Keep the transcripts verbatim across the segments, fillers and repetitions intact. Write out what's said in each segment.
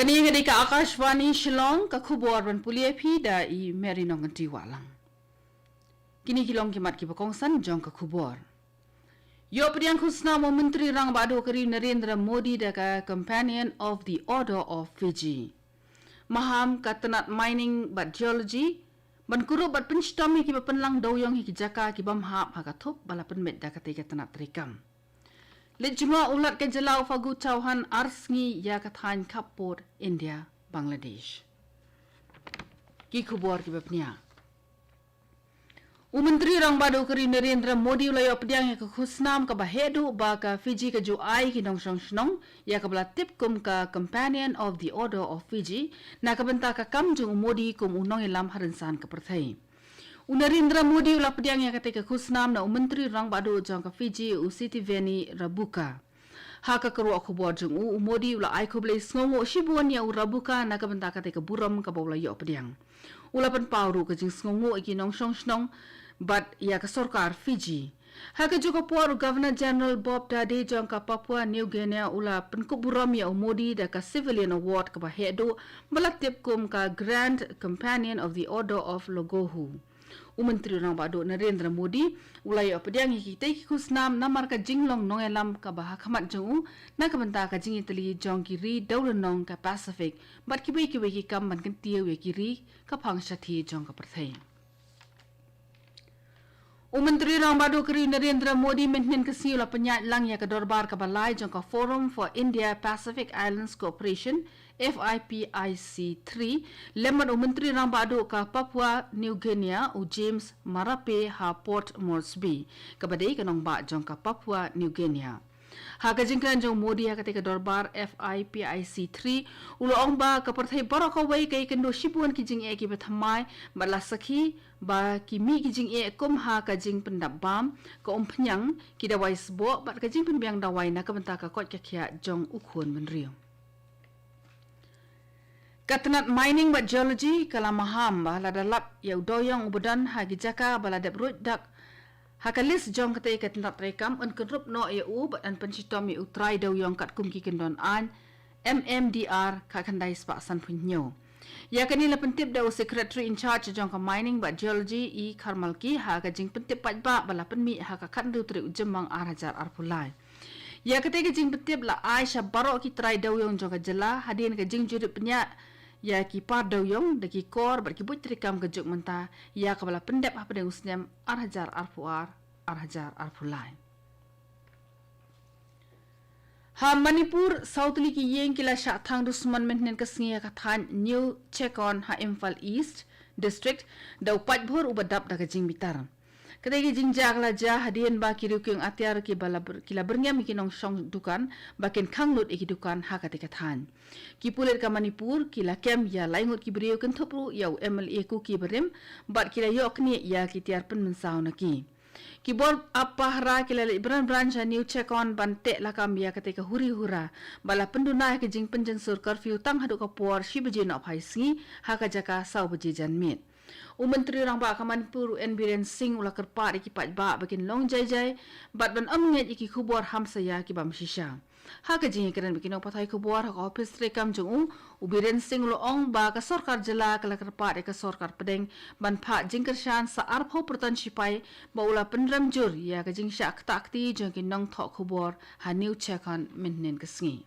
Kane ka dei ka Akashvani Shillong, ka khubor ban pule ïa phi da i Mary Nongkynrih Wahlang. Kine ki long ki mat kiba kongsan jong ka khubor. Ïoh pdiang khusnam u Myntri Rangbah Duh ka ri u Narendra Modi da ka Companion of the Order of Fiji. Maham ka tnat mining bad geology, ban kurup bad pynshitom ïa kiba pynlang dewïong ïa ki jaka ki bym hap ha ka thup ba la pynmih da katei ka tnat treikam. Leit jngoh u Lat ka jylla u Fagu Chauhan ar sngi ïa ka thaiñ khappud India Bangladesh. Ki khubor kiba pynïaid. U Myntri Rangbah Duh ka ri u Narendra Modi u la ïoh pdiang ïa ka khusnam kaba heh duh ba ka Fiji ka ju ai ki nongshong shnong ïa kaba la tip kum ka Companion of the Order of Fiji na ka bynta ka kam jong u Modi kum u nongïalam ha rynsan ka pyrthei. U Narendra Modi u la pdiang ïa katei ka khusnam na u Myntri Rangbah Duh jong ka Fiji u Sitiveni Rabuka. Ha ka kyrwoh khubor jong u, u Modi u la ai khublei sngewnguh shibun ïa u Rabuka na ka bynta katei ka burom kaba u la ïoh pdiang. U la pynpaw ruh ka jingsngewnguh ïa ki nongshong shnong bad ïa ka sorkar Fiji. Ha kajuh ka por u Governor General Bob Dade jong ka Papua New Guinea u la pynkup burom ïa u Modi da ka Civilian Award kaba heh duh ba la tip kum ka Grand Companion of the Order of Logohu. U Myntri Rangbah Duh Narendra Modi u la ïoh pdiang ïa kitei ki khusnam namar ka jinglong nongïalam kaba ha khmat jong u na ka bynta ka jingïatylli jong ki ri dewlynnong ka Pacific bad kiwei kiwei ki kam ban kyntiew ïa ki ri ka phang shathie jong ka pyrthei. U Myntri Rangbah Duh ka ri u Narendra Modi mynhynnin ka sngi u la pynïaid lang ïa ka dorbar kaba lai jong ka Forum for India Pacific Islands Cooperation, F I P I C three, lem bad u Myntri Rangbah Duh ka Papua New Guinea u James Marape ha Port Moresby, kaba dei ka nongbah jong ka Papua New Guinea. Ha ka jingkren jong u Modi ha katei ka dorbar F I P I C three, u la ong ba ka pyrthei baroh kawei ka ïakynduh shibun ki jingeh kiba thymmai bad la sakhi ba ki mih ki jingeh kum ha ka jingpyndap bam, ka umphniang, ki dawai sboh bad ka jingpynbiang dawai na ka bynta ka koit ka khiah jong u khun bynriew. Ka tnat mining bad geology ka la maham ba lada lap ïa u dewïong uba don ha ki jaka ba la dep ruid dak ha ka list jong katei ka tnat treikam, yn kynrup noh ïa u bad yn pynshitom ïa u trai dewïong katkum ki kyndon aiñ M M D R khatkhyndai spah sanphew hynñiew. Ïa kane la pyntip da u Secretary in Charge jong ka Mining bad Geology, E Kharmalki, ha ka jingpyntip paidbah ba la pynmih ha ka khathynriew tarik u Jymmang ar hajar arphew lai. Ïa katei ka jingpyntip la ai sha baroh ki trai dewïong jong ka jylla hadien ka jingjurip pynïaid ïa ki par dewïong da ki kor bad ki buit treikam ka juk mynta ïa kaba la pyndep hapdeng u snem ar hajar arphew ar, ar hajar arphew lai. Ha Manipur, saw tylli ki ïing ki la shah thang dusmon mynhynnin ka sngi ha ka thaiñ New Chekon ha Imphal East District da u paidbhur uba dap da ka jingbitar. Katei ka jingjia ka la jia hadien ba ki riew kieng atiar kiba la br-, ki la byrngem ïa ki nongshong dukan ba kin khang lut ïa ki dukan ha katei ka thaiñ. Ki pulit ka Manipur ki la kem ïa lai ngut ki briew kynthup ruh ïa u M L A Kuki barim bad ki la ïoh knieh ïa ki tiar pynmynsaw na ki. Ki bor ap pahara ki la leit bran bran sha New Chekon ban teh lakam ïa katei ka huri hura ba la pynduna ïa ka jingpynjynsur curfew tang haduh ka por shi baje nohphai sngi ha ka jaka saw baje janmiet. U Myntri Rangbah ka Manipur u N Biren Singh u la kyrpad ïa ki paidbah ba kin long jai jai bad ban ym ngeit ïa ki khubor hamsaïa ki bym shisha. Ha ka jingïakren bad ki nongpathai khubor ha ka ophis treikam jong u, u Biren Singh u la ong ba ka sorkar jylla ka la kyrpad ïa ka sorkar pdeng ban phah jingkyrshan sa arphew pyrton shipai ba u la pynrem jur ïa ka jingshah ktah kti jong ki nongthoh khubor ha New Chekon mynhynnin ka sngi.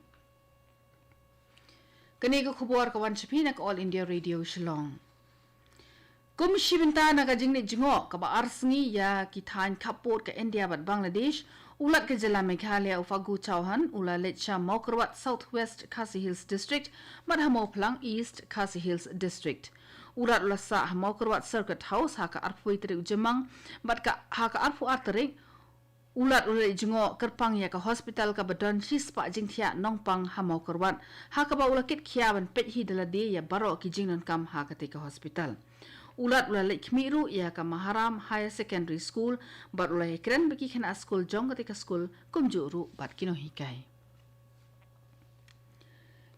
Kane ka khubor ka wan sha phi na ka All India Radio Shillong. Kum shi bynta na ka jingleit jngoh kaba ar sngi ïa ki thaiñ khappud ka India bad Bangladesh, u Lat ka jylla Meghalaya u Fagu Chauhan u la leit sha Mawkyrwat, South West Khasi Hills District, bad ha Mawphlang, East Khasi Hills District. U Lat u la sah ha Mawkyrwat Circuit House ha ka arphew tarik u Jymmang bad ka, ha ka arphew ar tarik u Lat u la leit jngoh kyrpang ïa ka hospital kaba don shispah jingthiah nongpang ha Mawkyrwat, ha kaba u la kit khia ban peit hi da lade ïa baroh ki jingdonkam ha katei ka hospital. U Lat u la leit khmih ruh ïa ka Maharam Higher Secondary School bad u la ïakren bad ki khynnah skul jong katei ka skul kumjuh ruh bad ki nonghikai.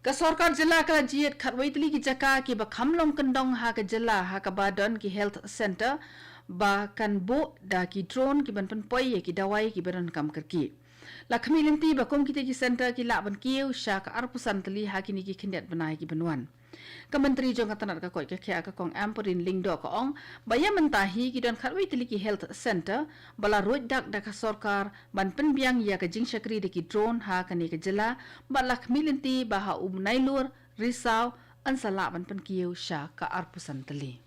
Ka sorkar jylla ka la jied khatwei tylli ki jaka kiba kham long kyndong ha ka jylla ha kaba don ki health centre ba kan buh da ki drone kiban pynpoi ïa ki dawai kiba donkam kyrkieh. La khmih lynti ba kum kita ki center ki lah ban kiew sha ka arphew san tylli ha kine ki khyndiat bnai ki ban wan. Ka Myntri jong ka tnat ka koit ka khiah ka Kong Ampareen Lyngdoh ka ong ba ïa mynta hi ki don khatwei tylli ki health center ba la ruid dak da ka sorkar ban pynbiang ïa ka jingshakri da ki drone ha kane ka jylla, bad la khmih lynti ba ha u Nailur, Risaw yn sa lah ban pynkiew sha ka arphew san tylli.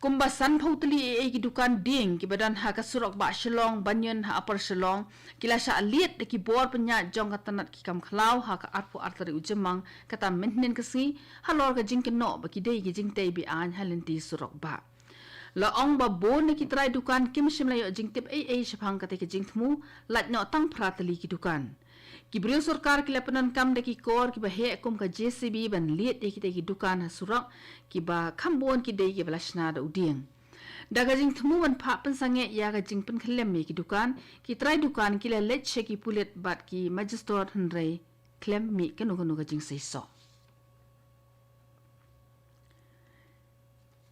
Kumba sanphew tylli ei ei ki dukan dieng kiba don ha ka surok bah Shillong Banyun ha Upper Shillong ki la shah liat da ki bor pynïaid jong ka tnat ki kam khlaw ha ka arphew ar tarik u Jymmang kata mynhynnin ka sngi, halor ka jingkynnoh ba ki dei ki jingtei be-aiñ ha lynti surok bah. La ong ba bun na ki trai dukan kim shym la ïoh jingtip ei ei shaphang kata ka jingthmu, lait noh tang phra tylli ki dukan. Ki briew sorkar ki la pyndonkam da ki kor kiba heh kum ka J C B ban liat ïa kita ki dukan ha surok, kiba kham bun ki dei kiba la shna da u dieng. Da ka jingthmu ban phah pynsangeh ïa ka jingpynkhlem ïa ki dukan, ki trai dukan ki la leit sha ki pulit bad ki magistrate hynrei khlem mih kano kano ka jingseisoh.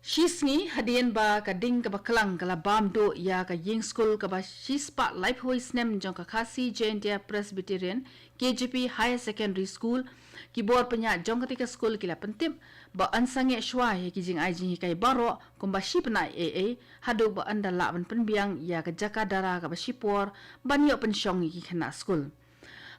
Shi sngi hadien ba ka ding kaba klang ka la bam duh ïa ka ïing skul kaba shispah laiphew snem jong ka Khasi Jaintia Presbyterian, K J P Higher Secondary School, ki bor pynïaid jong kata ka skul ki la pyntip ba yn sangeh shuwa ïa ki jingai jinghikai baroh kumba shi bnai ei ei, haduh ba yn da lah ban pynbiang ïa ka jaka dara kaba shipor ban ïoh pynshong ïa ki khynnah skul.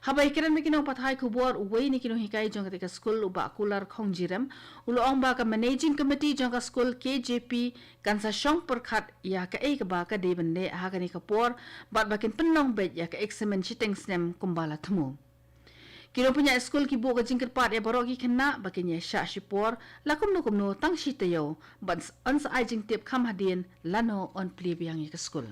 Haba ïakren bad ki nongpathai khubor, uwei na ki nonghikai jong kata ka skul, u Bah Kular Khongjirem, u la ong ba ka managing committee jong ka skul K J P kan sa shong pyrkhat ïa kaei kaba ka dei ban leh ha kane ka por, bad ba kin pynlong beit ïa ka eksamin shiteng snem kumba la thmu. Ki nongpynïaid skul ki buh ka jingkyrpad ïa baroh ki khynnah ba kin ïa shah shipor la kumno kumno tang shi taïew, bad yn sa ai jingtip kham hadien lano yn plie biang ïa ka skul.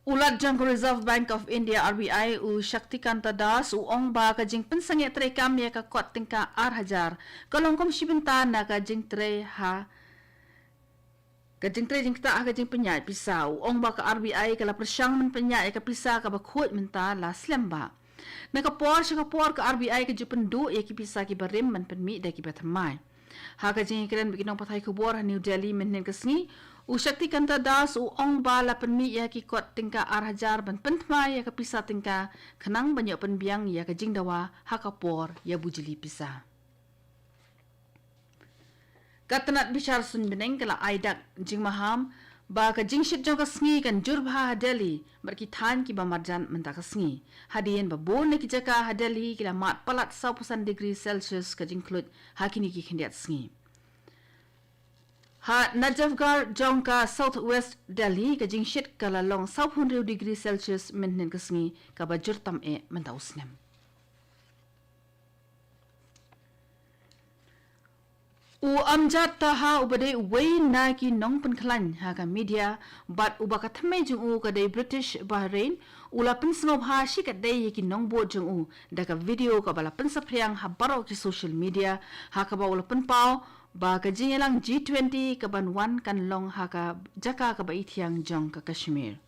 U Lat jong ka Reserve Bank of India, R B I, u Shaktikanta Das, u ong ba ka jingpynsangeh treikam ïa ka kot tyngka ar hajar ka long kum shi bynta na ka jingtrei ha, ka jingtrei jingktah ha ka jingpynïaid pisa. U ong ba ka R B I ka la pyrshang ban pynïaid ïa ka pisa kaba khuid mynta la slem bha. Na ka por sha ka por ka R B I ka ju pynduh ïa ki pisa kiba rim ban pynmih da kiba thymmai. Ha ka jingïakren bad ki nongpathai khubor ha New Delhi mynhynnin ka sngi, u Shaktikanta Das u ong ba la pynmih ïa ki kot tyngka ar hajar ban pynthymmai ïa ka pisa tyngka khnang ban ïoh pynbiang ïa ka jingdawa ha ka por ïa bujli pisa. Ka tnat bishar suiñbneng ka la ai dak jingmaham ba ka jingshit jong ka sngi kan jur bha ha Delhi bad ki thaiñ kiba marjan mynta ka sngi, hadien ba bun na ki jaka ha Delhi ki la mad palat sawphew san degree Celsius ka jingkhluid ha kine ki khyndiat sngi. Ha Najafgarh jong ka South West Delhi ka jingshit ka la long sawphew hynriew degree Celsius mynhynnin ka sngi, kaba jur tam eh mynta u snem. U Amjad Taha uba dei uwei na ki nongpynkhlaiñ ha ka media bad uba ka thymmei jong u ka dei British Bahrain, u la pynsngewbha shikatdei ïa ki nongbud jong u da ka video kaba la pynsaphriang ha baroh ki social media, ha kaba u la pynpaw ba ka jingïalang G twenty kaban wan kan long ha ka jaka kaba ithiang jong ka Kashmir.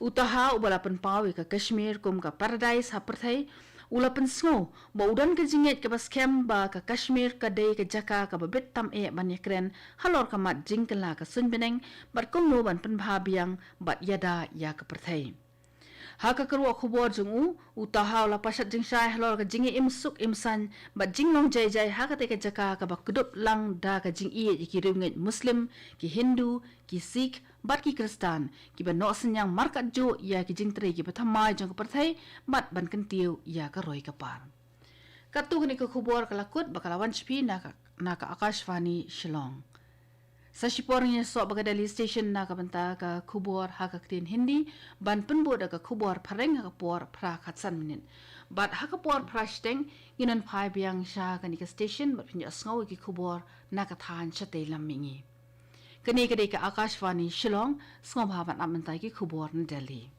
U Taha uba la pynpaw ïa ka Kashmir kum ka paradise ha pyrthei, u la pynsngew ba u don ka jingngeit kaba skhem ba ka Kashmir ka dei ka jaka kaba bit tam eh ban ïakren halor ka mat jingkylla ka suiñbneng bad kumno ban pynbha biang bad ïada ïa ka pyrthei. Ha ka kyrwoh khubor jong u, u Taha u la pashat jingshai halor ka jingim suk im saiñ bad jinglong jai jai ha katei ka jaka kaba kdup lang da ka jingïeit ïa ki riewngeit Muslim, ki Hindu, ki Sikh bad ki Khristan, kiba noh synñiang markat juh ïa ki jingtrei kiba thymmai jong ka pyrthei bad ban kyntiew ïa ka roi ka par. Katto katne ka khubor ka la kut bad ka la wan sha phi na ka, na ka Akashvani Shillong. Sa shipor ngin ïasoh bad ka Delhi Station na ka bynta ka khubor ha ka ktien Hindi, ban pynbud da ka khubor phareng ha ka por phra khatsan minit. Bad ha ka por phra shiteng ngin wan phai biang sha kane ka station bad phin ïohsngew ïa ki khubor na ka thaiñ shatei lam mihngi. Kane ka dei ka Akashvani Shillong, sngewbha ban ap mynta ïa ki khubor na Delhi.